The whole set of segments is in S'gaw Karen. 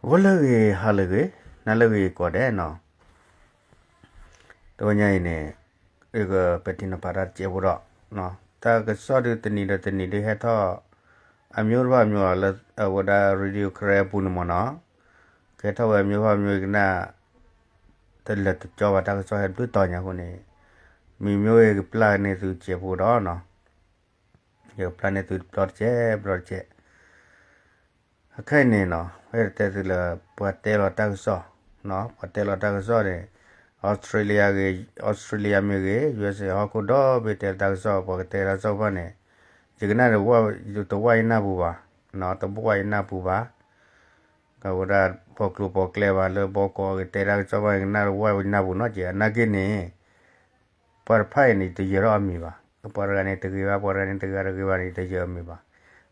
ဂီၤလၢအဂ့ၤ ဟါလၢအဂ့ၤ နၤလၢအဂ့ၤကိးဂၤဒဲးနီၤ, တဝီညါအံၤန့ၣ် ပထံၣ်နီၤဖးတၢ်တစဲးဖိဒီး တၢ်ကစီၣ်ဒုးတနံၤဒီးတနံၤဒုးဟဲထီၣ် အမျိုးဘၣ်အမျိုးလီၤ လၢအဝဲဒၣ် Radio Karen အပူၤန့ၣ်မ့ၢ်နီၤ, ကဲထီၣ်ဝဲအမျိုးဘၣ်အမျိုးကနၣ် တလၢာ်တကၠီဘၣ် တၢ်ကစီၣ်ဟဲဘျုးတီၤညါအဃိန့ၣ် မ့ၢ်မျိုးဂ့ၤကပျၢ်န့ၢ်သုတစဲးဖိဒီးနီၤ, ယကပျၢ်န့ၢ်သုတဘျီတစဲး ဘျီတစဲး အခဲအံၤန့ၣ်နီၤ ဖဲတဲသုလၢ ပှၤတဲလီၤတၢ်ကစီၣ်, ပှၤတဲလီၤတၢ်ကစီၣ်န့ၣ် Australia ဂ့ၤ Australia မ့ၢ်ဂ့ၤ ယူအက်စ့ ဟီၣ်ခိၣ်ဒီဘ့ၣ်တဲလီၤတၢ်ကစီၣ် ပှၤကတဲတၢ်ကစီၣ်တဖၣ်န့ၣ် ယကနၣ်တဝၢ်ယနၢ်ပူၤဘၣ်, တဝၢ်ယနၢ်ပူၤဘၣ်, အဝဲဒၣ်ပိာ်ကျိၤပိာ်ကျဲဘၣ် လၢဘီကီးကတဲတၢ်ကစီၣ်ဘၣ် ယကနၣ်တဝၢ်ယနၢ်ပူၤနီတစဲး အနာ်က့န့ၣ် ပှၤတဖၣ်အံၤန့ၣ် ယတယၢၤထီၣ်အမံၤဘၣ်, ပှၤတဂၤန့ၣ်တဂ့ၤဘၣ် ပှၤတဂၤန့ၣ်တဂ့ၤ တဂ့ၤဘၣ်န့ၣ် ယတယၢၤအမံၤဘၣ်,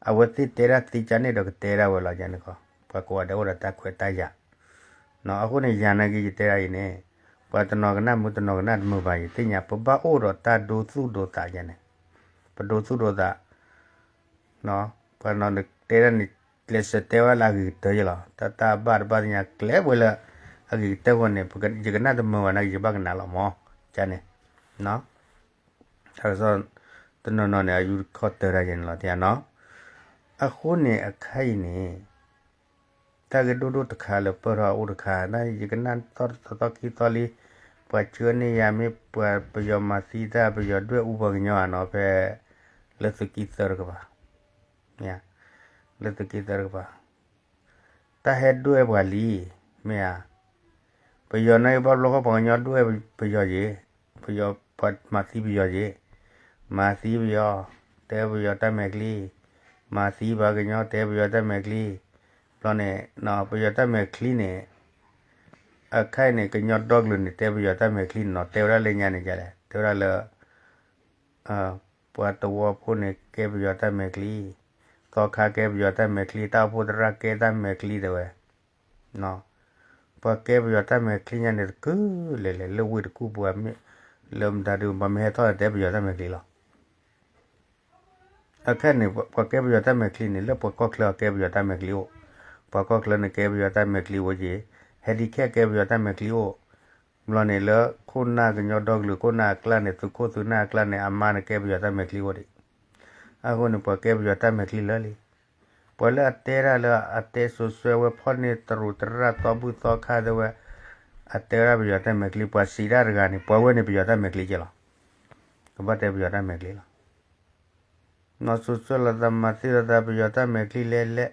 အဝဲသ့ၣ်တဲတၢ်သ့ကါန့ၣ်ဒီးကတဲဒၣ်ဝဲလီၤန့ၣ်ခီ, ပှၤကိးဂၤဒဲးအိၣ်ဒီးတၢ်ခွဲးတၢ်ယာ်, အဃိန့ၣ် ယၤနာ်က့ယတဲဒၣ်အံၤန့ၣ် ပှၤတနီၤကနၣ်မုာ်တနီၤကနၣ်တမုာ်ဘၣ် ယသ့ၣ်ညါ ပဘၣ်အိၣ်ဒီးတၢ်ဒိသူၣ်ဒိသးယၤန့ၣ်, ပဒိသူၣ်ဒိသး ပှၤနီၤတဲဒၣ်န့ၣ် ကျဲးစၢးတဲဝဲလၢအဂ့ၤကတၢၢ်ယလီၤ, တၢ်တၢ်ဘၣ်တဘၣ်သ့ၣ်ညါကျဲဝဲလၢ အဂ့ၤကတၢၢ်အဃိန့ၣ် ယကနၣ်တမုာ်ဘၣ်နာ်က့ ယဘၣ်ကနၣ်လီၤမၢ်, န့ၣ် တၢ်ကစီၣ်တနီၤနီၤန့ၣ် အယူတခီၣ်တၢၤတၢ်ယဲန့ၣ်လီၤ တဲနီၤ, အဃိန့ၣ်အခါအံၤန့ၣ် တၢ်ဂ့ၢ်ဒိၣ်ဒိၣ်တခါလၢပၢၢ်ထီၣ်အအိၣ်တခါ ယကနၣ်သီသီခံသီလံ, ပှၤဆှၢန့ၢ်ယၤမ့ၢ်ပှၤပယီၤမၤသံတၢ် ပယီၤဒွဲၣ်အူပှၤကညီဧါနီၤ ဖဲ လၢသုးက့သၢတကပၤ, လၢသုးက့သၢတကပၤ တၢ်ဟဲဒွဲၣ်ပှၤလံ, မ့ၢ်ဧါ, ပယီၤန့ၣ်ဘၣ်ဘျီဃီ ပှၤကညီဒွဲၣ်ပယီၤယ့ၣ်, ပယီၤပှၤမၤသံပယီၤယ့ၣ်, မၤသံပယီၤ, တဲပယီၤတၢ်မဲာ်ချံ, မၤသံပှၤကညီတဲပယီၤတၢ်မဲာ်ချံ, ဘျီန့ၣ် ပယီၤတၢ်မဲာ်ချံန့ၣ် အခါအံၤန့ၣ် ကညီဒီကလုာ်န့ၣ် တဲပယီၤတၢ်မဲာ်ချံန့ၣ်နီၤ တဲဝဲဒၣ်လၢညါန့ၣ်လဲၣ်, တဲဝဲဒၣ်လၢ ပှၤသဝီဖိန့ၣ်ကဲပယီၤတၢ်မဲာ်ချံ, သီခါကဲပယီၤတၢ်မဲာ်ချံ, တၢ်အိၣ်ဖှိၣ်သရၣ်ကဲတၢ်မဲာ်ချံတဲဝဲ, ပှၤကဲပယီၤတၢ်မဲာ်ချံညါန့ၣ် တကုၢ်လဲၤလဲၤ လၢဝ့ၢ်တကူၣ်ပူၤမ့ၢ်, လၢမတၤဒုး ပှၤမ့ၢ်ဟဲထီၣ်န့ၣ် တဲပယီၤတၢ်မဲာ်ချံလီၤ. အခါန့ၣ် ပှၤကဲပယီၤတၢ်မဲာ်ချံန့ၣ် လၢပှၤကီၢ်ချၢအကဲပယီၤတၢ်မဲာ်ချံအိၣ်, ပှၤကီၢ်ချၢန့ၣ်ကဲပယီၤတၢ်မဲာ်ချံအိၣ်က့, ဟဲဒံခဲကဲပယီၤတၢ်မဲာ်ချံအိၣ်, ဘျီန့ၣ်လၢခိၣ်နၢ်ကညီဒီကလုာ် ခိၣ်နၢ်အကျါန့ၣ် သုးခိၣ်သုးနၢ်အကျါန့ၣ် အမါန့ၣ်ကဲပယီၤတၢ်မဲာ်ချံအိၣ်ဒံး, အဃိန့ၣ် ပှၤကဲပယီၤတၢ်မဲာ်ချံလၢလံ ပှၤလၢအတဲဒၣ်လၢအတဲစိၤစွဲဝဲဖီၣ်န့ၢ်တရူးတရၣ်သီဘူၣ်သီခါတဲဝဲ, အတဲဝဲဒၣ်ပယီၤတၢ်မဲာ်ချံ ပှၤစံးတၢ်တဂၤန့ၣ် ပှၤဝဲန့ၣ်ပယီၤတၢ်မဲာ်ချံကဲလီၤ. ကဘၣ်တဲပယီၤတၢ်မဲာ်ချံလီၤ. နီၢ်စိၤစွဲလိာ်သးမၤသံလိာ်သးပယီၤတၢ်မဲာ်ချံလဲၣ်လဲၣ်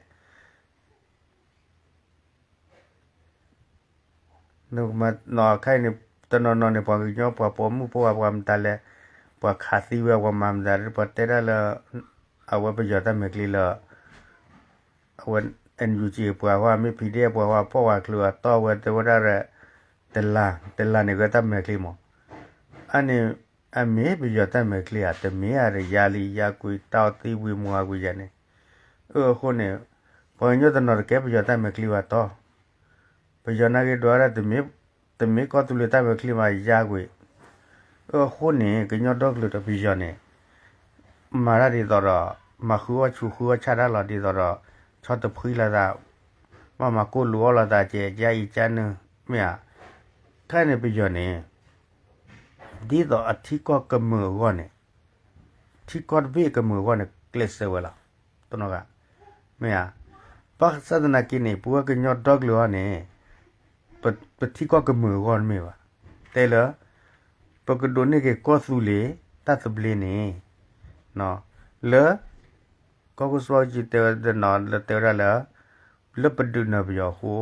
နီၢ်ခဲအံၤန့ၣ် တနီၤနီၤန့ၣ် ပှၤကညီပှၤပိာ်မုၣ်ဖိဝဲပှၤမတၤလဲၣ်, ပှၤခးသံဝဲပှၤမၤမတၤ ပှၤတဲဒၣ်လၢ အဝဲပယီၤတၢ်မဲာ်ချံလၢ အဝဲ NUG ပှၤဟီ မ့ၢ် PDF ပှၤဟီ ဖီၣ်ဝဲချုးအတီၢ်ဝဲတဲဝဲဒၣ် တလး တလးန့ၣ်ဂ့ၤတၢ်မဲာ်ချံမး, အန့ၣ် အမ့ၢ်ပယီၤတၢ်မဲာ်ချံဧါ, တမ့ၢ်ဧါ တယါလံ ယါကွံာ်တၢ်အီၣ်သံဝံၤမွှၤကွံာ်ယၤန့ၣ်, အဃိန့ၣ် ပှၤကညီတနီၤတကဲပယီၤတၢ်မဲာ်ချံဘၣ်တီၢ်, ပယီၤနာ်က့ဒွးဒၣ် တမ့ၢ်ကီၢ်သူလ့ၤတၢ်မဲာ်ချံမး ယါကွံာ်, အဃိန့ၣ် ကညီဒီကလုာ်ဒီးပယီၤန့ၣ် မၤတၢ်ဒ်သိးဒီး မၤဃုအီၣ်ဆူၣ်ဃုအီၣ်ဆၣ်တၢ်လီၤ ဒ်သိးဒီး ဆီတဖှံလိာ်သး, မ့ၢ်မၤကိၢ်လူၤအီၣ်လိာ်သးကဲ ကဲအံၤကဲနုၤ မ့ၢ်ဧါ, ခဲအံၤန့ၣ်ပယီၤန့ၣ် ဒ်သိးအထံကီၢ်ကမုာ်အဂီၢ်န့ၣ်, ထံကီၢ်တဘ့ၣ်ကမုာ်အဂီၢ်န့ၣ် ကျဲးစၢးဝဲလီၤ. တနီၤဂၤ မ့ၢ်ဧါ, ဘၣ်ဆၣ်သနာ်က့န့ၣ် ပဝဲကညီဒီကလုာ်အံၤန့ၣ် ပထံကီၢ်ကမုာ်အဂီၢ်တမ့ၢ်ဘၣ်. တဲလၢ ပကဒိးန့ၢ်က့ၤကီၢ်သူလ့ၤ တၢ်သဘျ့န့ၣ် လၢ ကီၢ်ခိၣ်စီၤကၠံတဲဝဲတနီၤလၢတဲဝဲဒၣ်လၢ လၢပဒုးနၢၤပယီၤအဃိ,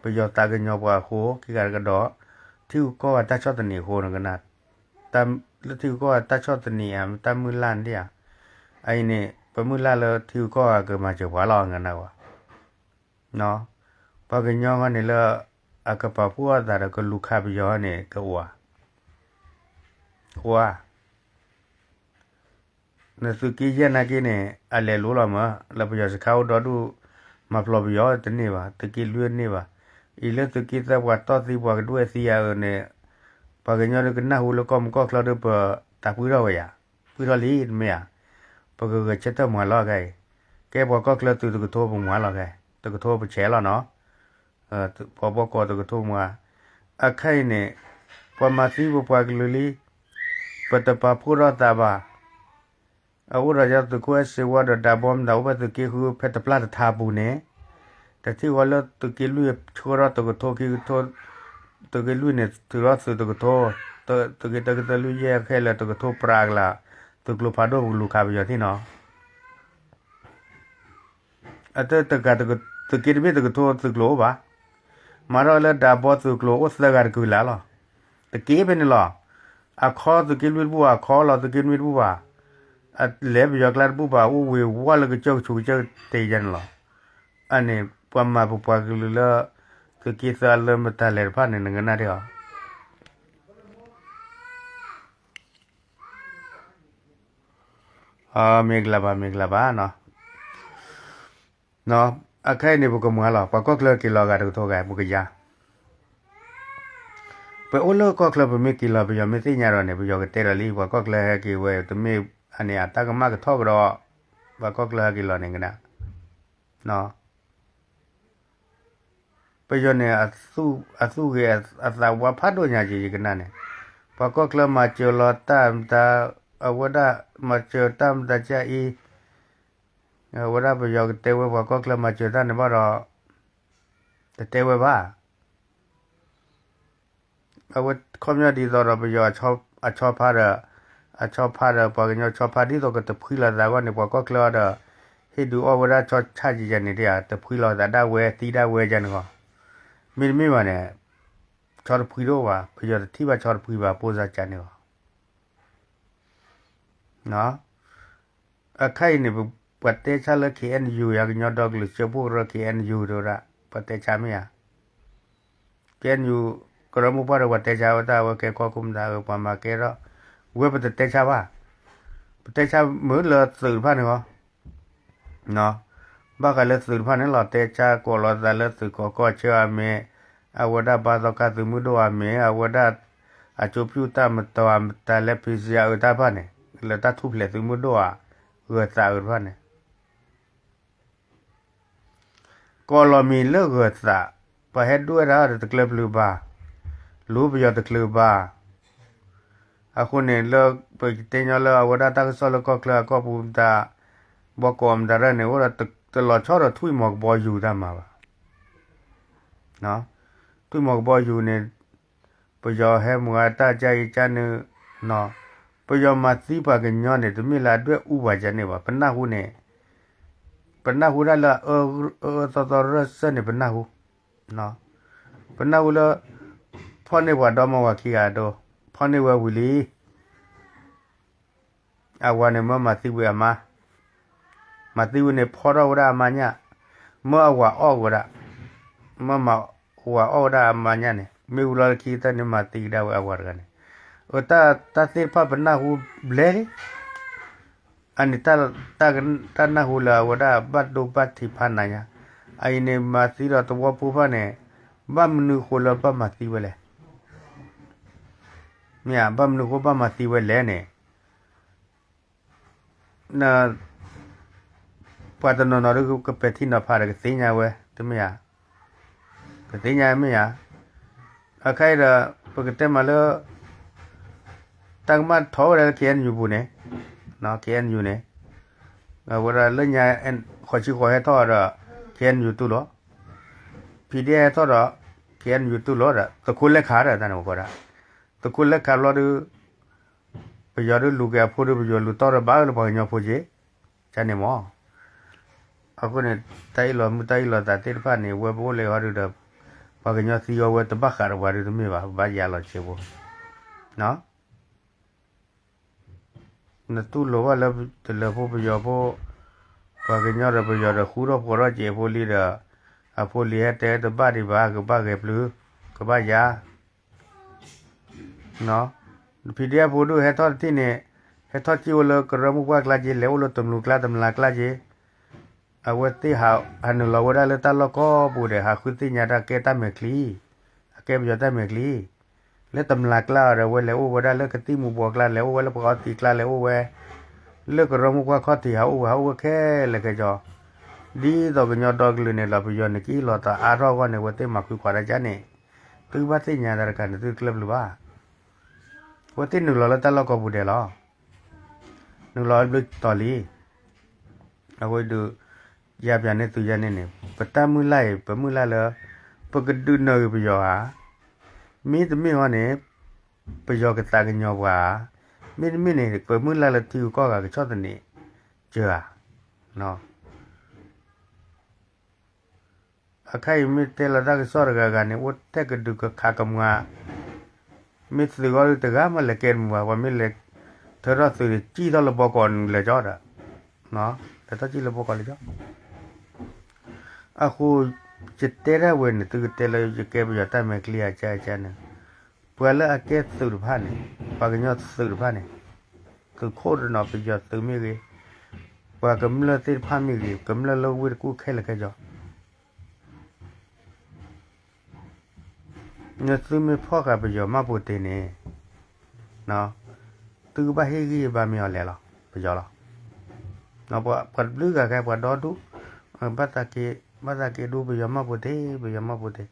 ပယီၤသးကညီၤပှၤအဃိ ခံဂၤတကဒီး, ထံဂုၤကီၢ်ဂၤတၢ်ဆီၣ်သနံးအဃိန့ၣ်ကနၣ်, လၢထံဂုၤကီၢ်ဂၤတၢ်ဆီၣ်သနံးဧါ တၢ်မုၢ်လၢ်န့ၣ်ဧါ, အအံၤန့ၣ် ပမုၢ်လၢ်လၢထံဂုၤကီၢ်ဂၤကမၤစၢၤပှၤလီၤ ကနၣ်ဝဲ ပှၤကညီဃီန့ၣ်လၢ အကပာ်ဖှိၣ်အသးဒီးကလူၤခးပယီၤန့ၣ် ကအိၣ်ဧါ, အိၣ်ဧါ, နသုးက့ယဲၢ်နာ်က့န့ၣ် အလဲၤလိၤလီၤမး လၢပယီၤစခါအိၣ်ဒီဒူၣ် မၤပျီပယီၤတန့ၢ်ဘၣ် သုးက့လွံၢ်တန့ၢ်ဘၣ်, အံၤလၢသုးက့သၢပှၤတီၢ်သံပှၤကဒွဲၣ်သံယၤအၢန့ၣ် ပှၤကညီဒုးကနၢ်ဟူလၢကီၢ်မူကီၢ်ချၢဒုးပတၢ်ပှံၢ်ထီၣ်ဝဲယၤ, ပှံၢ်ထီၣ်လံတမ့ၢ်ဧါ, ပကဂဲၤဆၢထၢၣ်မၤလီၤခဲအံၤ, ကဲပှၤကီၢ်ချၢသုးတကထိပမၤလီၤခဲ, တကထိပဆဲးလီၤနီၤ, ပှၤဘီကီၢ်တကထိမး, အခဲအံၤန့ၣ် ပှၤမၤသံပပှၤကလုာ်လံ, ပတပာ်ဖှိၣ်ထီၣ်သးဘၣ်. အအိၣ်ဒီးယသုးခိၣ်အဲၣ်စ့ဝါဒီးဒးဘီမတၤအိၣ်ဖဲသုးက့ဃုဖဲတပျၢ်တထါအပူၤန့ၣ်, တထံၣ်ဃီလၢသုးက့လွံၢ်ဆှၢထီၣ်တကထိခံကထိ, သုးက့လွံၢ်န့ၣ်ထုးထီၣ်သုးတကထိ, သုးက့တၢကတၢလွံၢ်ယဲၢ်ခဲလၢာ်တကထိပြးကလာ်, သုးကျိၤဖးဒိၣ်ပကလူၤခးပယီၤသ့ၣ်နီၤ အတၢ်တဂၤ သုးက့တဘ့ၣ်တကထိသုးကျိၤအိၣ်ဘၣ်. မၤထီၣ်လၢဒးဘီသုးကျိၤအိၣ်သၢဂၤတကုာ်လၢ်လီၤ. တက့ၢ်ဖဲန့ၣ်လီၤ. အခီသုးက့လွံၢ်တဘူၣ်ဘၣ်, အခီလီၤသုးက့နွံတဘူၣ်ဘၣ်, အလဲၤပယီၤကျါတဘူၣ်ဘၣ်, အိၣ်ဝ့ၤဝါလၢကစၢၢ်ကဆူးကစၢၢ်တ့ၢ်ယဲန့ၣ်လီၤ. အန့ၣ် ပှၤမၤပပှၤကလုာ်လၢ သုးက့သၢအလၢမတၤလဲၣ်တဖၣ်န့ၣ် နကနၣ်ဒံးအီၤ မ့ၢ်ကလၢ်ဘၣ် မ့ၢ်ကလၢ်ဘၣ်နီၤ. အခဲအံၤန့ၣ် ပကမၤလီၤ ပှၤကီၢ်ချၢက့ၤလီၤဂၤတကထိဂၤ ပကယါ, ပအိၣ်လၢကီၢ်ချၢ ပမ့ၢ်က့ၤလီၤ ပယီၤမ့ၢ်သ့ၣ်ညါဒီးန့ၣ် ပယီၤကတဲဒီးလံ ပှၤကီၢ်ချၢဟဲက့ၤဝဲ တမ့ၢ်အန့ၣ် အတၢ်ကမၣ်ကထီၣ်ကဒီး ပှၤကီၢ်ချၢဟဲက့ၤလီၤန့ၣ်ကနၣ် ပယီၤန့ၣ် အသူၣ်ဂ့ၤအသးဝါဖးဒိၣ်ညါက့ၤ ယကနၣ်န့ၣ်, ပှၤကီၢ်ချၢမၤစၢၤလီၤတၢ်မတၤ, အဝဲဒၣ်မၤစၢၤတၢ်မတၤကၢ်အံၤ, အဝဲဒၣ်ပယီၤကတဲဝဲပှၤကီၢ်ချၢမၤစၢၤတၢ်န့ၣ်ဘၣ်ဒီး, တတဲဝဲဘၣ်. အဝဲခီပညီဒ်သိးဒီးပယီၤအဆီဖါဒီး, အဆီဖါဒီးပှၤကညီဆီဖါဒ်သိးကတဖှံလီၤသးအဂီၢ်န့ၣ် ပှၤကီၢ်ချၢအီၤဒီး, ဟ့ၣ်ဒုးအီၣ်ဝဲဒၣ်ဆီဆၣ်ကကန့ၣ်တယၤ တဖှံလီၤသးဒၣ်ဝဲသံဒၣ်ဝဲကန့ၣ်ဂီၢ်, မ့တမ့ၢ်ဘၣ်န့ၣ်, ဆီတဖှံတအိၣ်ဘၣ် ပယီၤတထံၣ်ဘၣ်ဆီတဖှံဘၣ် ပိၢ်စၢ်ကန့ၣ်ဂီၢ် အခါအံၤန့ၣ် ပှၤတဲဆါလၢ KNU ယၤ ကညီဒီကလုာ်စၢဖှိၣ်ကရၢ KNU တဲဝဲဒၣ် ပှၤတဲဆါမ့ၢ်ဧါ, KNU ကရၢမိၢ်ပှၢ်ဒီးပှၤတဲဆါဝဲတၢ်ဝဲကဲကီၢ်ခိၣ်မတၤ ပှၤမၤကဲထီၣ်, ဝဲပတတဲဆါဘၣ်, ပတဲဆါမုာ်လၢသုးတဖၣ်န့ၣ်ဂီၢ် ဘၣ်ဃးလၢသုးတဖၣ်န့ၣ်လီၤ တဲဆါကိးလီၤသးလၢသုးကီၢ်ကီၢ်ဆၢအမ့ၢ်, အဝဲဒၣ်ဘါသီခါသုးမုၢ်ဒိၣ်အမ့ၢ်, အဝဲဒၣ်, အကၠိပျူၢ်တၢ်မတီၤအမတၤလဲၣ် ဖံစယါအုးတၢ်တဖၣ်န့ၣ်, လၢတၢ်ထူၣ်ဖျဲးသုးမုၢ်ဒိၣ်ဧါ, ဂၢၤသးအုးတဖၣ်န့ၣ် ကိးလီၤမံၤလၢဂၢၤသး, ပှၤဟဲဒွဲၣ်တၢ်ဒီးတကျၢၤပျုၤဘၣ်, လူၤပယီၤတကျၢၤဘၣ်. အဃိန့ၣ်လၢပတဲညီလၢအဝဲဒၣ်တၢ်ကစီၣ်လၢကီၢ်ချၢအကီၢ်ပူၤမတၤ, ဘီကီးမတၤရဲၣ်န့ၣ် အိၣ်ဒီးတလီၤဆီဒီးထွံၣ်မီၤကဘီယူၤတၢ်မၤဘၣ် ထွံၣ်မီၤကဘီယူၤန့ၣ်, ပယီၤဟဲမုာ်အတၢ်ကါအံၤကါနုာ်, ပယီၤမၤသံပှၤကညီန့ၣ် တမ့ၢ်လၢအဒွဲၣ်အူပှၤကန့ၣ်ဘၣ်, ပနၢ်ဟူန့ၣ်, ပနၢ်ဟူဒၣ်လၢအအၢအၢသီသီရၢၢ်စၢၢ်န့ၣ် ပနၢ်ဟူ, ပနၢ်ဟူလၢ ဖီၣ်န့ၢ်ပှၤဒီမါဝၤခံဂၤအဒိ, ဖီၣ်န့ၢ်ဝဲဝံၤလံ အဝၤန့ၣ်မၢမၤသံဝံၤအမါ, မၤသံဝံၤန့ၣ်ဖီၣ်ထီၣ်ဝဲဒၣ်အမါညၣ်, မၢအဝၤအီၣ်ဝဲဒၣ်, မၢမၤဝၤအီၣ်ဝဲဒၣ်အမါညၣ်န့ၣ် မ့ၢ်ဝံၤလီၤခံကတၢၢ်န့ၣ်မၤသံကဒါဝဲအဝၤတဂၤန့ၣ်, အတၢ်သ့ၣ်တဖၣ်ပနၢ်ဟူဘျဲၣ်လံ အန့ၣ် တၢ်နၢ်ဟူလၢအဝဲဒၣ်ဘၣ်ဒိဘၣ်ထံးဖးနးညါ, အအံၤန့ၣ်မၤသံဒီးသဝီဖိတဖၣ်န့ၣ်, ဘၣ်မနုၤဃိလၢဘၣ်မၤသံဝဲလဲၣ်, မ့ၢ်ဧါ, ဘၣ်မနုၤဃိဘၣ်မၤသံဝဲလဲၣ်န့ၣ် ပှၤတနီၤနီၤဒ်ကပဲာ်ထံနီၤဖးဒီးကသ့ၣ်ညါဝဲ တမ့ၢ်ဧါ, ကသ့ၣ်ညါမ့ၢ်ဧါ, အခါအံၤဒီး ပကတဲမးလၢ တၢ်ကမၣ်ထီၣ်ဝဲဒၣ်လၢ KNU ပူၤန့ၣ်, KNU န့ၣ်, အဝဲဒၣ်လၢညါ ဃိးဆံဃိးဟဲထီၣ်ဒီး KNU တူၢ်လိာ်, PDF ဟဲထီၣ်ဒီး KNU တူၢ်လိာ်ဒီး သုးခိၣ်လဲၤခးဒီးတၢ်န့ၣ် ပကိးဒၣ်, သုးခိၣ်လဲၤခးဘျီဒီး ပယီၤဒုးလူၤက့ၤအဖိဒီး ပယီၤလူၤတီၢ်ဒီးဘၣ်လၢပှၤကညီဖိက့ၤ, ကန့ၣ်မး, အဃိန့ၣ် တၢ်အ့ၣ်လိာ်မုၢ်တၢ်အ့ၣ်လိာ်သးသ့ၣ်တဖၣ်န့ၣ် ဝဲပအိၣ်လၢဟီဒုးဒီး ပှၤကညီသံအီၤဝဲတဘၣ်ဃးဒီးပှၤဒုးတမ့ၢ်ဘၣ် ပဘၣ်ယါလီၤဆဲးဖိ နတူၢ်လိာ်ဘၣ်လၢတလၢၤဖိပယီၤဖိ, ပှၤကညီဒီးပယီၤဒီးဃူထီၣ်ဖိးထီၣ်က့ၤအဖိလံဒီး, အဖိလံဟဲတဲတဘၣ်ဒံးဘၣ် ကဘၣ်ဂဲၤပျုၤ, ကဘၣ်ယါ, PDF ဖိဒုးဟဲထီၣ်တထံၣ်န့ၣ်, ဟဲထီၣ်စံၣ်အိၣ်လၢကရၢမိၢ်ပှၢ်ကျါက့ၤ လဲၤအိၣ်လၢတမျိးကျါတမျာ်ကျါက့ၤ အဝဲသ့ၣ်ဟးနုာ်လီၤဝဲဒၣ်လၢတၢ်လီၢ်ကိးပူၤဒီး ဟးဃုသ့ၣ်ညါတၢ်ကဲတၢ်မဲာ်ချံ, အကဲပယီၤတၢ်မဲာ်ချံ, လၢတမျာ်ကျါဒီး အဝဲလဲၤအိၣ်ဝဲဒၣ်လၢကသံၣ်မူၤဘှီးကျါ လဲၤအိၣ်ဝဲလၢပှၤအီသံးကျါ လဲၤအိၣ်ဝဲ, လၢကရၢမိၢ်ပှၢ်ခီၣ်ထံး ဟးအိၣ်ဝဲ ဟးအိၣ်ဝဲခဲလၢာ်ခဲဆ့, ဒ်သိးကညီဒီကလုာ်န့ၣ်လီၤ ပယီၤန့ၣ်ကဟ့ၣ်လီၤသးအါထီၣ်အဂီၢ်န့ၣ် အဝဲသ့ၣ်မၤဃုကွၢ်တၢ်ကါန့ၣ်, သုကဘၣ်သ့ၣ်ညါတၢ်တခါန့ၣ် သုတကျၢၢ်ဘျုးဘၣ်. အဝဲသ့ၣ်နုာ်လီၤလၢတၢ်လီၢ်ကိးပူၤဒဲးလီၤ. နုာ်လီၤဘျုးတီၤလံ. အဃိဒုး ယါပၠးန့ၢ်သုယါန့ၣ်န့ၣ် ပတၢ်မုၢ်လၢ်အံၤ ပမုၢ်လၢ်လၢ ပကဒုးနၢၤဂ့ၤပယီၤဧါ, မ့တမ့ၢ်ဝဲန့ၣ် ပယီၤကသးကညီၤပှၤဧါ, မ့တမ့ၢ်န့ၣ် ပမုၢ်လၢ်လၢထံဂုၤကီၢ်ဂၤကဆီၣ်သနံးစၢၤဧါ. အခါအံၤမ့ၢ်တဲလီၤတၢ်ကစီၣ်တဂၤဂၤန့ၣ် အိၣ်ထဲကဒုးကခးကမွၤ, မ့ၢ်သုးဂီၢ်ဒုးတဂၤမးလဲၤကဲတမုာ်ဘၣ်, ပှၤမ့ၢ်လဲၤထၢထီၣ်သုးန့ၣ် စံၣ်ထီၣ်လၢဘီကီးလဲၤကၠီဒီး, လဲၤထီၣ်စံၣ်လၢဘီကီးလဲၤကၠီ. အဃိ ယတဲဒၣ်ဝဲန့ၣ် သုကတဲလၢယကဲပယီၤတၢ်မဲာ်ချံအကၢအကၢန့ၣ်, ပှၤလၢအကဲသုးတဖၣ်န့ၣ်, ပှၤကညီသုးတဖၣ်န့ၣ်, သုးခိၣ်တနီၤ ပယီၤသုးမ့ၢ်ဂ့ၤ, ပှၤကမျၢၢ်သ့ၣ်တဖၣ်မ့ၢ်ဂ့ၤ, ကမျၢၢ်လၢဝ့ၢ်တကူၣ်ခဲလၢာ်ခဲဆ့ နသုမ့ၢ်ဖီၣ်ဃာ်ပယီၤမှတ်ပုံတင်န့ၣ်, သုကဘၣ်ဟ့ၣ်ဂံၢ်ဘါမ့ၢ်အီၤလဲၤလီၤ, ပယီၤလီၤ. ပှၤတဘျုးဂၤခဲ ပှၤဒီဒူၣ်, ဘၣ်သးက့ၤ, ဘၣ်သးက့ၤဒူ ပယီၤမှတ်ပုံတင်, ပယီၤမှတ်ပုံတင်, ဒ်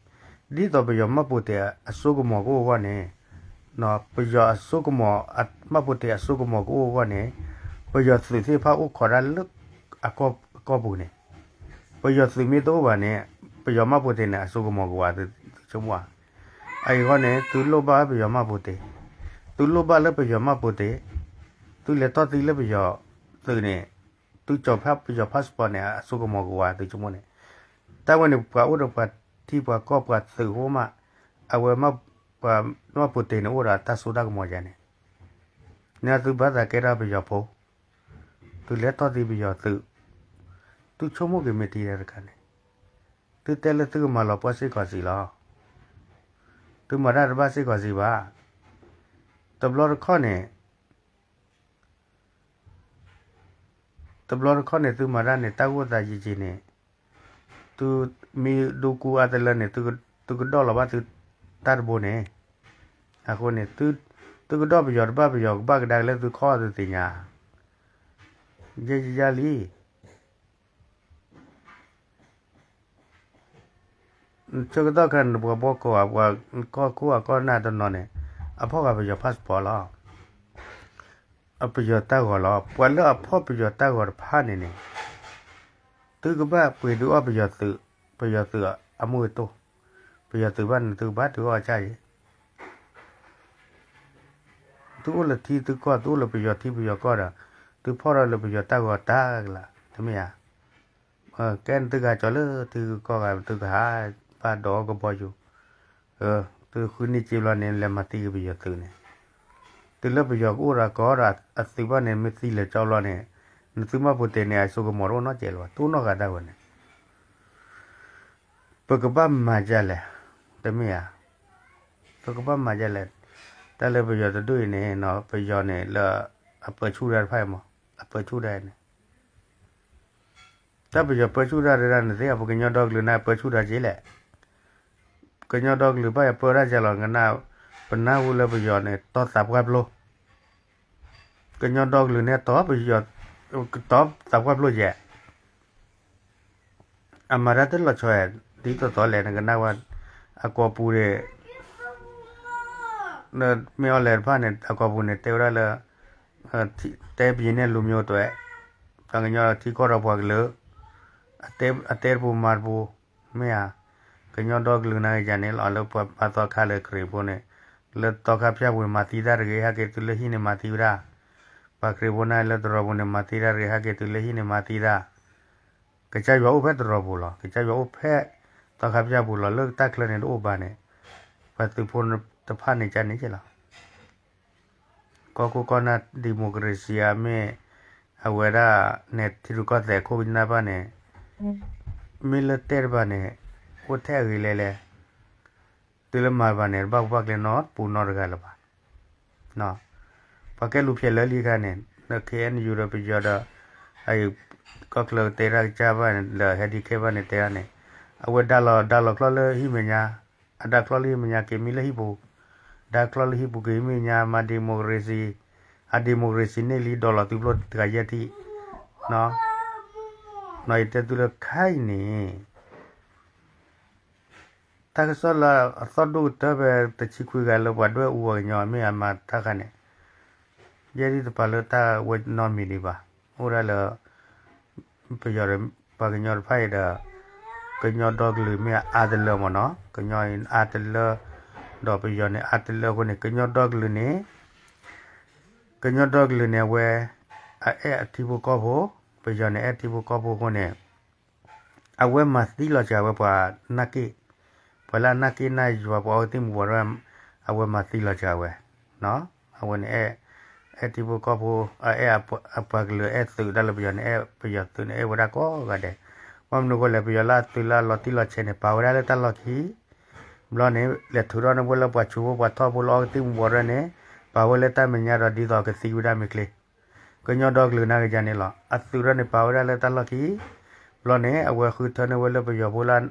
သိးပယီၤမှတ်ပုံတင်အစိကမီၤကအိၣ်အဂီၢ်န့ၣ်, ပယီၤအစိကမီၤ, မှတ်ပုံတင်အစိကမီၤကအိၣ်အဂီၢ်န့ၣ်, ပယီၤသုးသ့ၣ်တဖၣ်အိၣ်ခိးတၢ်လၢ အကီၢ်ပူၤန့ၣ်, ပယီၤသုးမ့ၢ်တအိၣ်ဘၣ်န့ၣ်, ပယီၤမှတ်ပုံတင်န့ၣ် အစိကမီၤကဝးသုဆိကမိၣ်ဧါ. အအံၤအဂီၢ်န့ၣ် သုလိၣ်ဘၣ်ပယီၤမှတ်ပုံတင်, သုလိၣ်ဘၣ်လၢပယီၤမှတ်ပုံတင်, သုလဲၤတီၢ်သံလၢပယီၤသုးန့ၣ်, သုကၠီၤဖးပယီၤ passport န့ၣ် အစိကမီၤကဝးသုဆိကမိၣ်န့ၣ်, တၢ်ဝဲန့ၣ် ပှၤအိၣ်ဒီးပှၤထံပှၤကီၢ်ပှၤသုးအိၣ်မး, အဝဲ မှတ်ပုံတင်န့ၣ်အိၣ်ဒီးတၢ်စိတၢ်ကမီၤယါန့ၣ်, န့ၣ်သုဘၣ်သးကဲထီၣ်ပယီၤဖိ, သုလဲၤတီၢ်သံပယီၤသုး, သုဆိကမိၣ်က့ၤမ့ၢ်ထံတၢ်တခါန့ၣ်, သုတဲလၢသုကမၤလီၤပှီၢ်စ့ၢ်ကီးစံးလီၤ. သုမၤတၢ်တဘၣ်စ့ၢ်ကီးစံးဘၣ်. တဘျီတခီၣ်န့ၣ် တဘျီတခီၣ်န့ၣ် သုမၤတၢ်န့ၣ် တၢ်ဂိၢ်သးယံာ်က့ၤန့ၣ်, သုမ့ၢ်ဒိကူအါတလၢန့ၣ် သုကဒီၣ်လီၤဘၣ်သု တၢ်တဘိန့ၣ်, အဃိန့ၣ် သုကဒီၣ်ပယီၤတဘၣ် ပယီၤကဘၣ်ကဒါက့ၤလၢသုခီၣ်သုသ့ၣ်ညါ, ယဲယယါလံ. ဆၢကတီၢ်ခဲအံၤန့ၣ် ပှၤဘီကီၢ်ဧါ ပှၤကီၢ်ခိၣ်အကီၢ်နၢ်တနီၤန့ၣ် အဖီၣ်ဃာ်ပယီၤ passport လီၤ. အပယီၤတၢ်ဂီၤလီၤ. ပှၤလၢအဖီၣ်ပယီၤတၢ်ဂီၤတဖၣ်န့ၣ်န့ၣ် သုကဘၣ်ပှ့ၤဒုးအီၣ်ပယီၤသုး, ပယီၤသုးအမူအတိၢ်, ပယီၤသုးဘၣ်န့ၣ် သုကဘၣ်ဒုးအီၣ်အကၢ်အံၤ သုအိၣ်လၢထံသုကီၢ်, သုအိၣ်လၢပယီၤထံပယီၤကီၢ်ဒီး သုဖီၣ်ထီၣ်လၢပယီၤတၢ်ဂီၤတၢ်ကလး တမ့ၢ်ဧါ. ကဲန့ၣ်သုကဟးကၠီလၢထံဂုၤကီၢ်ဂၤ သုကဟးဘၣ်ဒီးအီၣ်ကဘီယူၤ, သုဃုန့ၢ်စ့ဘျီန့ၣ် လဲၤမၤသံက့ၤပယီၤသုးန့ၣ်, တုၤလၢပယီၤကအိၣ်ဒီးကီးဒီးအသုးဘၣ်န့ၣ် မ့ၢ်သံလဲၤကၠီဘျီန့ၣ်, နသုမှတ်ပုံတင်န့ၣ် အစိကမီၤတအိၣ်နီတစဲးလၢၤဘၣ်, တအိၣ်နီတဂၤတၢ်ဝဲန့ၣ် ပကဘၣ်မၤဒ်လဲၣ်, တမ့ၢ်ဧါ, ပကဘၣ်မၤဒ်လဲၣ်. တၢ်လၢပယီၤတဒူၣ်အံၤန့ၣ် ပယီၤန့ၣ်လၢအပၢဆူၣ်တၢ်တဖၣ်အံၤမး, အပၢဆူၣ်တၢ်အံၤန့ၣ်, တၢ်ပယီၤပၢဆူၣ်တၢ်တဒၣ်န့ၣ်သ့ၣ် ပကညီဒီကလုာ်န့ၣ် ပၢဆူၣ်တၢ်က့လဲၣ်. ကညီဒီကလုာ်ဘၣ်ယပၢတၢ်ကဲလီၤ, ကနၣ်, ပနၢ်ဟူလၢပယီၤန့ၣ် တီသးပှၢ်ဖျိ, ကညီဒီကလုာ်န့ၣ် တီပယီၤ, တီသးပှၢ်ဖျိယဲၢ် အမၤတၢ်တလီၤဆီ, ဒ်သိးသိးလဲၣ် နကနၣ်ဝဲ, အကီၢ်ပူၤန့ၣ်, မ့ၢ်အီၤလဲၣ်တဖၣ်န့ၣ် အကီၢ်ပူၤန့ၣ် တဲဝဲဒၣ်လၢ, တဲပယီၤန့ၣ်လူမျိုးတဝဲ, ပှၤကညီထံကီၢ်ဒီးပှၤကလုာ်, အတဲတပူၤမၤတပူၤ, မ့ၢ်ဧါ, ကညီဒီကလုာ်နၤယၤန့ၣ်လီၤ လၢပှၤပာ်သီခါလၢခရံာ်ဖိန့ၣ်, လၢသီခါဖၠၣ်ပူၤန့ၣ် မၤသံတၢ်တဂ့ၤ ဟဲက့ၤတုၤလၢဟံၣ်န့ၣ်မၤသံဝဲဒၣ်, ပှၤခရံာ်ဖိန့ၣ်လၢတရီပူၤန့ၣ် မၤသံတၢ်တဂ့ၤ ဟဲက့ၤတုၤလၢဟံၣ်န့ၣ်မၤသံတၢ် ကစၢ်ယွၤအိၣ်ဖဲတရီပူၤလီၤ, ကစၢ်ယွၤအိၣ်ဖဲသီခါဖၠၣ်ပူၤလီၤ, လၢတၢ်ချၢန့ၣ်တအိၣ်ဘၣ်န့ၣ်, ပှၤသုးဖိတဖၣ်န့ၣ်ကန့ၣ်က့လီၤ. ကီၢ်ခိၣ်ကီၢ်နၢ် democracy အမ့ၢ်, အဝဲဒၣ်န့ၣ် ထံရူၢ်ကီၢ်သဲးခိၣ်ကနၢ်ဘၣ်န့ၣ်, မ့ၢ်လၢတဲတဘၣ်န့ၣ်, အိၣ်ထဲအဂ့ၤလဲၣ်လဲၣ်, တုၤလၢမၤတဘၣ်န့ၣ် တဘၣ်ပူၤဘၣ်ကျဲနီတပူၤနီတဂၤလၢၤဘၣ် ပှၤကဲလူၤဖျဲးလၢလံအခါန့ၣ် လၢ KNU ဒီးပယီၤဒီး, ကီၢ်ချၢတဲတၢ်ကစၢ်ဘၣ်န့ၣ် ဒီး ဟဲဒံးခဲဘၣ်န့ၣ်တဲဒၣ်န့ၣ်, အဝဲဒၣ်လီၤဒၣ်လီၤချီလၢဟံၣ်မဲာ်ညါ, အဒၣ်ချီလၢဟံၣ်မဲာ်ညါက့ၤမံလၢဟံၣ်ပူၤ, ဒၣ်ချီလၢဟံၣ်ပူၤက့ၤမံညါမၤ democracy, အ democracy န့ၢ်လံ ဒီးလီၤသုးဖျိတဂၤယဲၢ်ထံၣ်, နီၤ ယတဲသုလၢခါအံၤန့ၣ် တၢ်ကစီၣ်လၢအသီၣ်ဒိၣ်ကတၢၢ်ဖဲတဆံခွံဂၤလၢပှၤဒွဲၣ်အူပှၤကညီမ့ၢ်အမၤတၢ်ခါန့ၣ် ယဲဒ်တပာ်လၢတၢ်ဝဲနီတမံၤဒံးဘၣ်. အိၣ်ဒၣ်လၢ ပယီၤ ပှၤကညီတဖၣ်အံၤဒီး ကညီဒီကလုာ်မ့ၢ်အါတလၢမ့ၢ်နီၤ, ကညီအံၤအါတလၢ ဒီးပယီၤန့ၣ်အါတလၢအဃိန့ၣ် ကညီဒီကလုာ်န့ၣ် ကညီဒီကလုာ်န့ၣ် အဝဲ အအဲၣ်အထံဖိကီၢ်ဖိ, ပယီၤန့ၣ် အဲၣ်ထံဖိကီၢ်ဖိအဃိန့ၣ် အဝဲမၤသံလီၤစှၤဝဲပှၤနၢ်က့ၣ်, ပှၤလၢအနၢ်က့ၣ်နၢ်ယွၤ ပှၤအီကသံၣ်မူၤဘှီးတဖၣ် အဝဲမၤသံလီၤစှၤဝဲ, အဝဲန့ၣ်အဲၣ်, အဲၣ်ထံဖိကီၢ်ဖိ, အအဲၣ်အပှၤကလုာ် အဲၣ်သုးဒၣ်လၢပယီၤန့ၣ် အဲၣ်ပယီၤသုးန့ၣ် အဲၣ်ဝဲဒၣ်ကိးဂၤဒဲး, ဘၣ်မနုၤအဃိလဲၣ် ပယီၤလၢအသုးလၢအလီၤတံၢ်လီၤဆဲးန့ၣ် ပာ်ဝဲဒၣ်လၢတၢ်လီၢ်ခံ ဘျီန့ၣ် လဲၤထုးထီၣ်န့ၢ်ဝဲလၢပှၤဆူးဖိပှၤထီၣ်ဖိလၢအီကသံၣ်မူၤဘှီးတဖၣ်န့ၣ် ပာ်ဝဲလၢတၢ်မဲာ်ညါဒီးဒ်သိးကသံဝဲဒၣ်မ့ၢ်ချ့, ကညီဒီကလုာ်နာ်က့န့ၣ်လီၤ. အသုးထီၣ်န့ၣ် ပာ်ဝဲဒၣ်လၢတၢ်လီၢ်ခံ, ဘျီန့ၣ် အဝဲဃုထၢန့ၢ်ဝဲလၢပယီၤဖိလၢ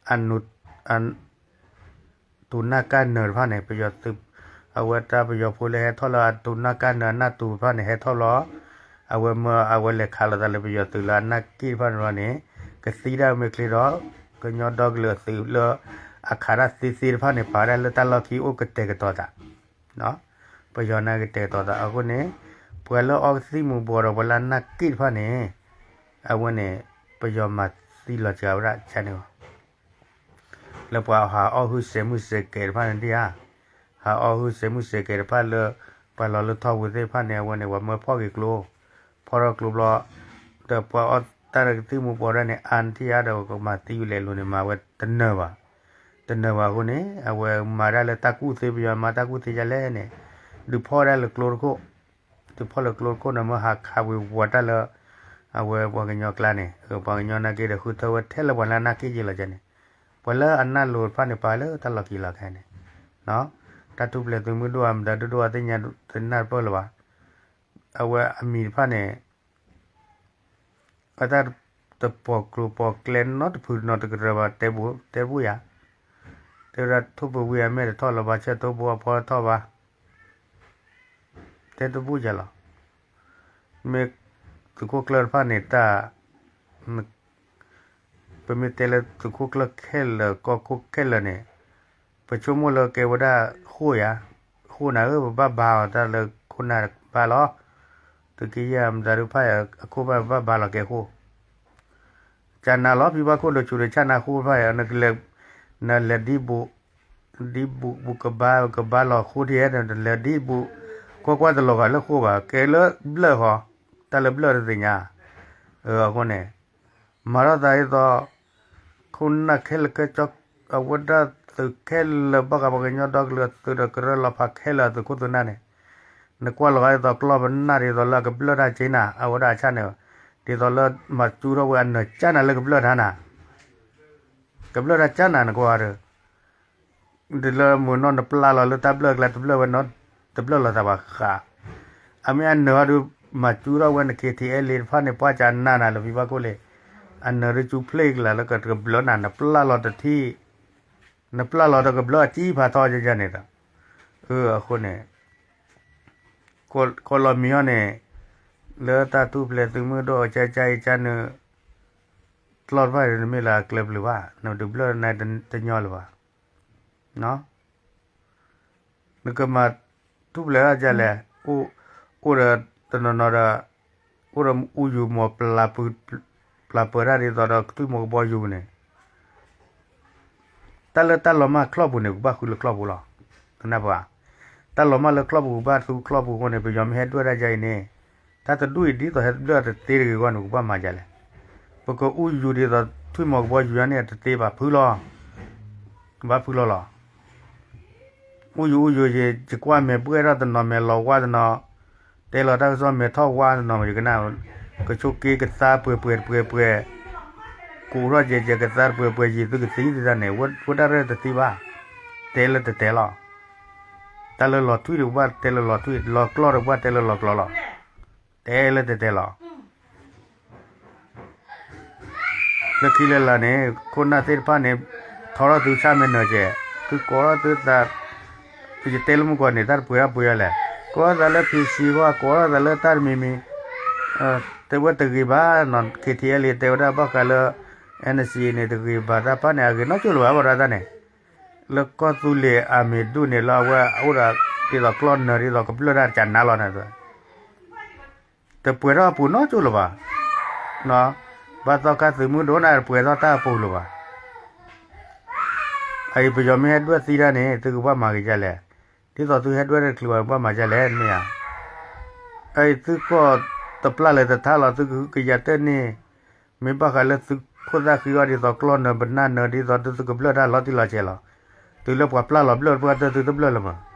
အ တူၢ်နၢ်ကၢ်နၢၤတဖၣ်န့ၣ် ပယီၤသုး, အဝဲတၢ်ပယီၤဖိလၢဟဲထီၣ်လၢအတူၢ်နၢ်ကၢ်နၢၤအနၢ်တူၢ်တဖၣ်န့ၣ် ဟဲထီၣ်လီၤ, အဝဲမၢအဝဲလဲၤခးလိာ်သးလၢပယီၤသုးလၢအနၢ်က့ၣ်တဖၣ်န့ၣ်ဘျီန့ၣ် ကသံဒၣ်မ့ၢ်ချ့ဒီး ကညီဒီကလုာ်အသုးလၢအခးတၢ်သ့သ့တဖၣ်န့ၣ် ပာ်ဝဲဒၣ်လၢတၢ်လီၢ်ခံအိၣ်ကတဲာ်ကတီၤသး ပယီၤနာ်က့ကတဲာ်ကတီၤသးအဃိန့ၣ် ပှၤလၢအီကသံၣ်မူၤဘှီးဒီးပှၤလၢအနၢ်က့ၣ်တဖၣ်န့ၣ် အဝဲန့ၣ် ပယီၤမၤသံလီၤစှၤဝဲဒၣ်ကန့ၣ်လီၤ. လၢပှၤဟးအီၣ်ဟုၣ်စဲးမုၢ်စဲးကဲးတဖၣ်န့ၣ်ဒ်ဧါ, ဟးအီၣ်ဟုၣ်စဲးမုၢ်စဲးကဲးတဖၣ်လၢ ပှၤလီၤလၢထီၣ်ဝံၤသ့ၣ်တဖၣ်န့ၣ် အဝဲန့ၣ် ပှၤမၢဖီၣ်က့ၤကျိ, ဖီၣ်ထီၣ်ကျိဘျီ ဒီးပှၤအီၣ်တၢ်လၢကသံၣ်မူၤဘှီးဒၣ်န့ၣ် အါန့ၢ်ဧါဒီးကမၤသံဝဲလဲၤလိၤန့ၣ် မၤဝဲတနၢၤဘၣ်, တနၢၤဘၣ်အဃိန့ၣ် အဝဲမၤဒၣ်လၢတၢ်ကူၣ်သ့ ပယီၤမၤတၢ်ကူၣ်သ့ဒ်လဲၣ်န့ၣ် ဒုးဖီၣ်ဒၣ်လၢကျိတခိၣ်, ဒုးဖီၣ်လၢကျိတခိၣ်န့ၣ် မ့ၢ်ဟးခးဝ့ၤဝီၤတၢ်လၢ အဝဲပှၤကညီကျါန့ၣ် ပှၤကညီနာ်က့ဒီးဃုထၢဝဲထဲလၢပှၤလၢအနၢ်က့ၣ်က့ၤလီၤကန့ၣ်, ပှၤလၢအနၢ်လိၤတဖၣ်န့ၣ် ပာ်လၢတၢ်လီၢ်ခံလီၤခဲန့ၣ်, တၢ်ထူၣ်ဖျဲးသုးမုၢ်ဒိၣ်အမတၤဒိၣ်ဒိၣ်အသ့ၣ်ညါ တနၢ်တပၢၢ်လၢၤဘၣ်. အဝဲအမံၤတဖၣ်န့ၣ် အတၢ်တပိာ်ကျိၤပိာ်ကျဲနီတဖုနီတကရၢဘၣ် တဲတဘူၣ်ယၤ, တဲဝဲဒၣ်ထိၣ်ပဝံၤအမဲာ်တထီၣ်လၢၤဘၣ် ဆၢထိၣ်ဘိအဖီတထီၣ်ဘၣ်, တဲတဘူၣ်ယၤလီၤ. မ့ၢ်သုးခိၣ်ကျၢၢ်တဖၣ်န့ၣ် တၢ် ပမ့ၢ်တဲလၢသုးခိၣ်ကျၢၢ်ခဲလၢာ် ကီၢ်ခိၣ်ခဲလၢာ်န့ၣ် ပဆိကမိၣ်လၢကဲဝဲဒၣ်ဃိၣ်ယၤ, ဃိၣ်နၤဧၢ ပဘၣ်ဘါအီၤတၢ်လၢခိၣ်နၢ်ဘၣ်လီၤ. သုးက့ယဲၢ်မတၤဒုးဖၣ်အံၤ အခိၣ်ဘၣ်ဘၣ်ဘါလီၤကဲဃိၣ် ကနၤလီၤ ဖံဘၣ်ခိၣ်ဒိးဆူးဒီးဆၣ်နၤဃိၣ်တဖၣ်အံၤ နကလဲၤဒ်ဘူး ဒ်ဘူးဘူးကဘါ ကဘါလီၤဃိၣ်ထံဟဲ နလဲၤဒ်ဘူး ကွၢ်ကွၢ်တလီၤဂာ်လၢဃိၣ်ဘၣ် ကဲလၢဘျၢၣ်ဃီ, တၢ်လၢဘျၢၣ်တသ့ၣ်ညါ. အဃိန့ၣ် မၤထီၣ်သးဒ်သိး ခိၣ်နၢ်ခဲလၢာ်ခဲဆ့ အဝဲဒၣ်သုးခဲလၢာ်ဘၣ်ဃးပှၤကညီဒီကလုာ်အသုးဒီးကရၢလီၤဖးခဲလၢာ်အသုးခိၣ်သုးနၢ်န့ၣ် နကွၢ်လီၤဂာ်ဒ်သိးကျီၢ်ပနၢ်ဒ်သိးလၢအကဘျၢၣ်တၢ်က့နၤ အဝဲဒၣ်အဆၣ်န့ၣ် ဒ်သိးလၢမၤစူထီၣ်ဝဲအနၢၤကၢ်နၤလၢကဘျၢၣ်တၢ်နၤ ကဘျၢၣ်တၢ်ကၢ်နၤနကွၢ်ဒီး ဒ်လၢမုၢ်နီၢ်နပျၢ်လီၤလၢတၢ်ဘျၢၣ်အကျါ တဘျၢၣ်ဝဲနီ တဘျၢၣ်လီၤသးဘၣ်ဃး, အမ့ၢ်အနၢၤအီၤဒုး မၤစူထီၣ်ဝဲန ခ့ထံအဲလ့ တဖၣ်န့ၣ် ပှၢ်ကနၣ်နၤလၢဖံဘၣ်ခိၣ်လံ, အနၢၤဒုးစူဖျ့ကလၤလၢကဘျၢၣ်နၤ နပျၢ်လီၤတထံၣ်, နပျၢ်လီၤတကဘျၢၣ်အကံဖးထီယယန့ၣ်ဒီး, အဃိန့ၣ် ကိးလီၤမံၤအီၤန့ၣ် လၢတၢ်ထူၣ်ဖျဲးသုးမုၢ်ဒိၣ်အကၠါကၠါအံၤကၠါနုာ် ကျီၢ်တဖၣ်န့ၣ် နမ့ၢ်လၢအကျဲပျုၤဘၣ် နဒုးဘျၢၣ်နတညီလၢၤဘၣ်. နကမၤထူၣ်ဖျဲးဒ်လဲၣ်, အိၣ်ဒီးတနီၤနီၤဒီး အိၣ်ဒီးအူယူၤမီၤ ပျၢ်ပၢၤတၢ်ဒ်သိးဒီးထွံၣ်မီၤကဘီယူၤန့ၣ် တၢ်လၢတၢ်လီၤမၢ်ချီၣ်ပူၤန့ၣ် ကဘၣ်ဃုလၢချီၣ်ပူၤလီၤ. နပှၤ, တၢ်လီၤမၢ်လၢချီၣ်ပူၤ ကဘၣ်ဃုချီၣ်ပူၤအဃိန့ၣ် ပယီၤမ့ၢ်ဟဲဒွဲၣ်တၢ်ယါအံၤန့ၣ်, တၢ်တဒူၣ်အံၤဒ်သိးဟဲဘျၢၣ်တသ့တဂ့ၤအဂီၢ်န့ၣ် ကဘၣ်မၤယါလဲၣ်. ပကအူယူၤဒ်သိးထွံၣ်မီၤကဘီယူၤယါန့ၣ် တသ့ဘၣ်ဖုလီၤ. ကဘၣ်ဖုလီၤလီၤ. အူယူၤအူယူၤယကွၢ်မဲာ်ဘှဲၣ်ထီၣ်တနီၤ မဲာ်လီၤဝါတနီၤ, တဲလီၤတၢ်ကစီၣ်မဲာ်ထီၣ်ဝါတနီၤ ယကနၣ်, ကဆိးက့ကသါပှဲၤပှဲၤတပှဲၤပှဲၤ, ကူးထီၣ်ယဲၢ်ယဲၢ်ကသါတပှဲၤပှဲၤ ယံာ်သုကသံသ့ၣ်တၢ်န့ၣ် ဝဲဒၣ်ရဲၣ်တသ့ဘၣ်, တဲလၢတတဲလီၤ. တၢ်လၢလီၤထွံၣ်တကဘၣ်တဲလၢလီၤထွံၣ်, လီၤကျီၢ်တကဘၣ်တဲလၢလီၤကျီၢ်လီၤ. တဲလၢတတဲလီၤ. လၢခံလၢလာ်န့ၣ် ခိၣ်နၢ်သ့ၣ်တဖၣ်န့ၣ် ထီထီၣ်သုဆၣ်မဲာ်နၢၤကဲ, သုကိးထီၣ်သုသး, ယတဲလၢမုၢ်ကီၢ်န့ၣ် တၢ်တပှဲၤထီၣ်ပှဲၤထီၣ်လဲၣ်, ကိးထီၣ်သးလၢ ဖံဆံ ဃီ, ကိးထီၣ်သးလၢတၢ်တမံၤမံၤ, က တဲဝဲတဂ့ၤဘၣ်နီၤ ခ့ထံအဲလ့ တဲဝဲဒၣ်ဘၣ်ဃးလၢ NCA န့ၣ် တဂ့ၤဘၣ်တၢ်ပၢ်န့ၣ် အဂ့ၤနီတကၠိၢ်လၢၤဘၣ် ဘၣ်ဒီးတၢ်န့ၣ် လၢကီၢ်သူလ့ၤအမံၤဒူၣ်န့ၣ်လၢ အဝဲအိၣ်ဒီး ဒ်သိးကျီၢ်နၢၤ ဒ်သိးကဘျၢၣ်တၢ်တကးနါလီၤန့ၣ် တပှဲၤထီၣ်အပူၤနီတကၠိၢ်လၢၤဘၣ်. ဘၣ်သီခါသုးမုၢ်ဒိၣ်န့ၣ် တပှဲၤထီၣ်တၢ်အပူၤလၢၤဘၣ်. အအံၤ ပယီၤမ့ၢ်ဟဲဒွဲၣ်သံတၢ်န့ၣ် သုကဘၣ်မၤက့ၤဒ်လဲၣ်. ဒ်သိးသုဟဲဒွဲၣ်တချုးဘၣ် ဘၣ်မၤဒ်လဲၣ် မ့ၢ်ဧါ. အအံၤသုကီၢ်တပျၢ်လၢၤတထါလီၤ သုကဟုကယာ်တၢ်န့ၣ် မ့ၢ်ဘၣ်ဃးလၢသုခိၣ်သၣ်ဃံအီၤဒ်သိးကျီၢ်နၢၤ ပနၢ်နၢၤ ဒ်သိးသုကဘျၢၣ်တၢ်လီၤတံၢ်လီၤဆဲးလီၤ. တုၤလၢပှၤပျၢ်လီၤဘျၢၣ်ပှၢ်တၢၢ် သုတဘျၢၣ်လၢၤမး.